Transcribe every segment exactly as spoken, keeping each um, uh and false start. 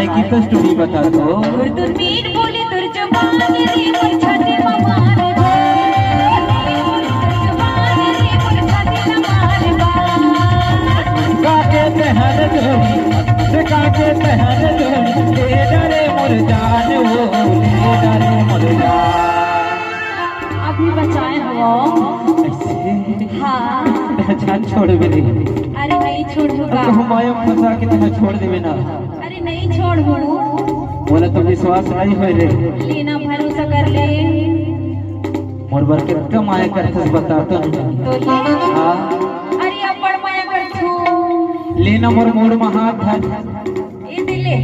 की तो स्टोरी बता दो। तोर मीठ बोली तोर जबान रे मोर छाती म मार बा। तोर मीठ बोली तोर जबान रे मोर छाती म मार बा। काटे तहर डोरी, काटे तहर डोरी, ले डरे मोर जान वो, ले डरे मोर जान। अभी बचाए हो। ऐसे? हाँ। जान छोड़ भी नहीं। अरे नहीं छोड़ूंगा। तो माया फंसा के तहर छोड़ देवे ना। अरे नहीं छोड़हूँ। मोला तो विश्वास नहीं होय रे। लेना भरोसा कर ले। मोर बर कतका माया करथस बता तो। तो ले। हाँ। अरे अब्बड़ माया करथू। लेना मोर मोड़ म हाथ धर। ए दे ले।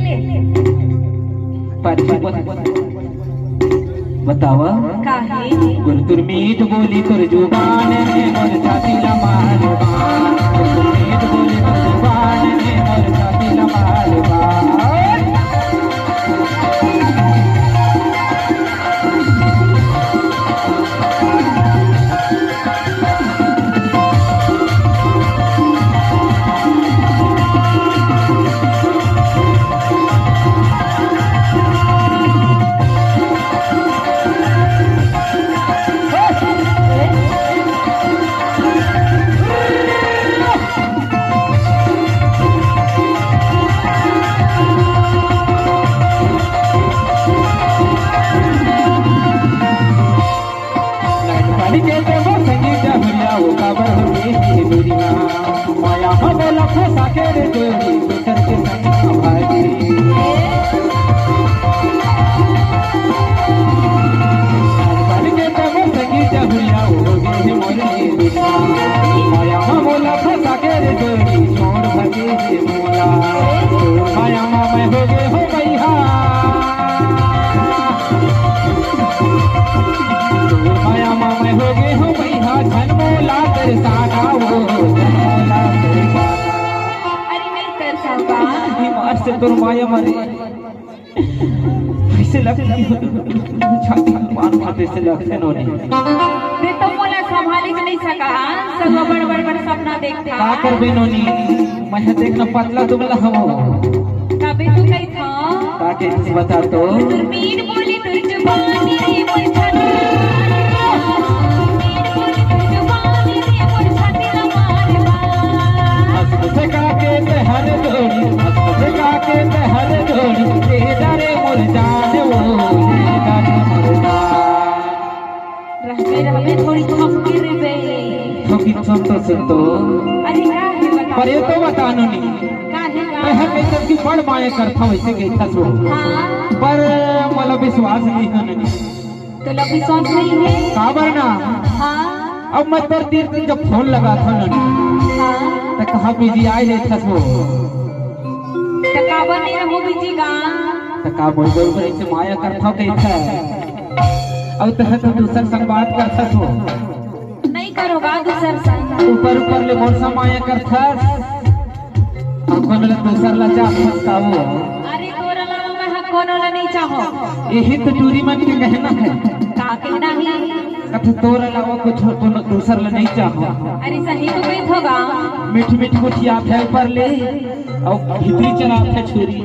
पर बतावा। काहे? गुरु तोर मीठ बोली तोर जुबान ने मोर छाती ला मार बा। गुरु तोर मीठ बोली तोर जुबान ने मोर छाती ला मार बा। लाइट बारी के तो संगीत हुआ, वो काबर हो गई दुनिया। माया हो बोला फंसा के रे जोड़ी, दूसर के संग भागी। लाइट बारी के तो संगीत हुआ, वो गई मोरी दुनिया। माया हो बोला फंसा के रे जोड़ी, छोड़ भागी रे मोला। माया मा मैं हो गए हो भैया। माया मा मैं हो गए हो भैया, झन मोला तरसाना वो, झन मोला तरसाना। अरे नहीं तरसाऊंगा। ये मार से तोर माया मारे। ऐसे लगते हो, छाती में मार मारते से लगते नोनी। ते तो मोला संभाले के नहीं सका, सब बड़ बड़ बड़ सपना देखते। का करबे नोनी, मैं देखना पतला दुबला हूँ। तबे तो कही था। का के कुछ बता तो। तोर मीठ बोली तोर जुबान रे मोर छाती। मीठ बोली तोर जुबान रे मोर छाती ला मार बा। हंस से का के ते हर जोड़ी, हंस से का के ते हर जोड़ी, तेरा रे मोर जान वो, तेरा रे मोर जान। रहबे, रहबे, थोड़ी थपकी रे बे। थपकी सुन तो, सुन तो। अरे, का है बता? पर ये तो बता नोनी। का है, का? मैं हर कैसे की बड़ माया करता हूँ, ऐसे कहता सो। हाँ। पर मोला विश्वास नहीं है नोनी। तोला विश्वास नहीं है? काबर ना? हाँ। अब मैं तोर तीर तीर जब फोन लगा था नोनी। हाँ। तो कहाँ बिजी आए लेता सो। तो काबर नहीं रहूँ बिजी गा? तो का बोल बोल कर ऐसे माया करता हूँ कैसे? अउ तहर तो दूसर संग बात करथस वो। नहीं करोगा दूसर संग। ऊपर ऊपर ले मोर सा माया करथस। अउ कोनो ले दूसर ला चाहथस का वो? अरे तोर अलावा मैं ह कोनो ला नहीं चाहो। यही तो टूरी मन के कहना है। का कहना है? कथे तोर अलावा कुछ कोनो दूसर ला नहीं चाहो। अरे सही तो कही होगा। मीठ मीठ गोठियाथे ऊपर ले अउ भीतरी चलाथे छुरी।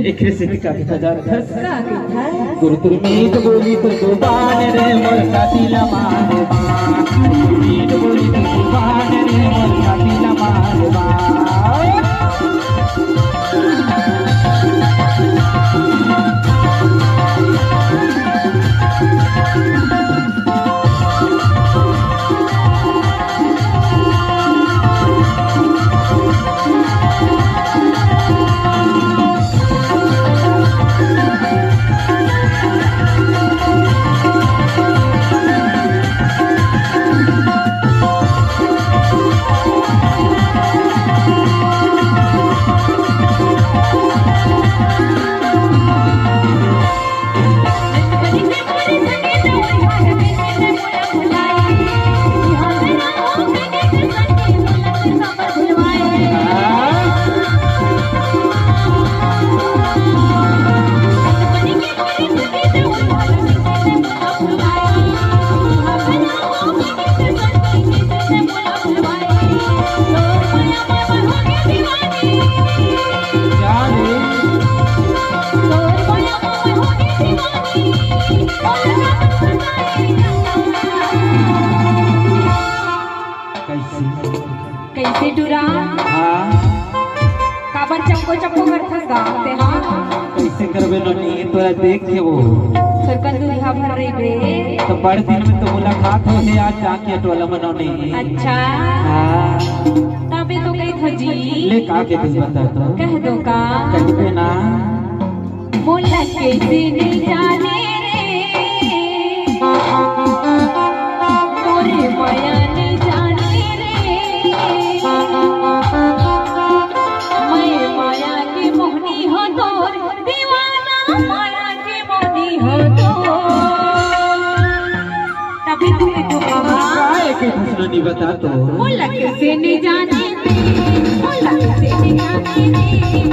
एकरे सेती का कहा जात हस? का कहा? गुरु तोर मीठ बोली तोर जुबान रे मोर छाती ला मार बा। गुरु तोर मीठ बोली तोर जुबान रे मोर छाती ला मार बा। देख के वो। सरकन दुल्हा भर रही बे। तो बड़ दिन में तो मुलाकात होथे आज जाके टोला मनोनी। अच्छा। हाँ। तबे तो कही थो जी। ले का के दिल बता तो। कह दो का। कह दे ना। मोला कैसे नहीं जाने रे। मोरे माया नहीं जाने रे। मैं माया के मोहनी हो तोर दीवाना माया के मोहनी हो तोर। तबे तो कही थो का। काय के दूसरा नहीं बता तो। मोला कैसे नहीं जाने रे। मोला कैसे नहीं जाने रे।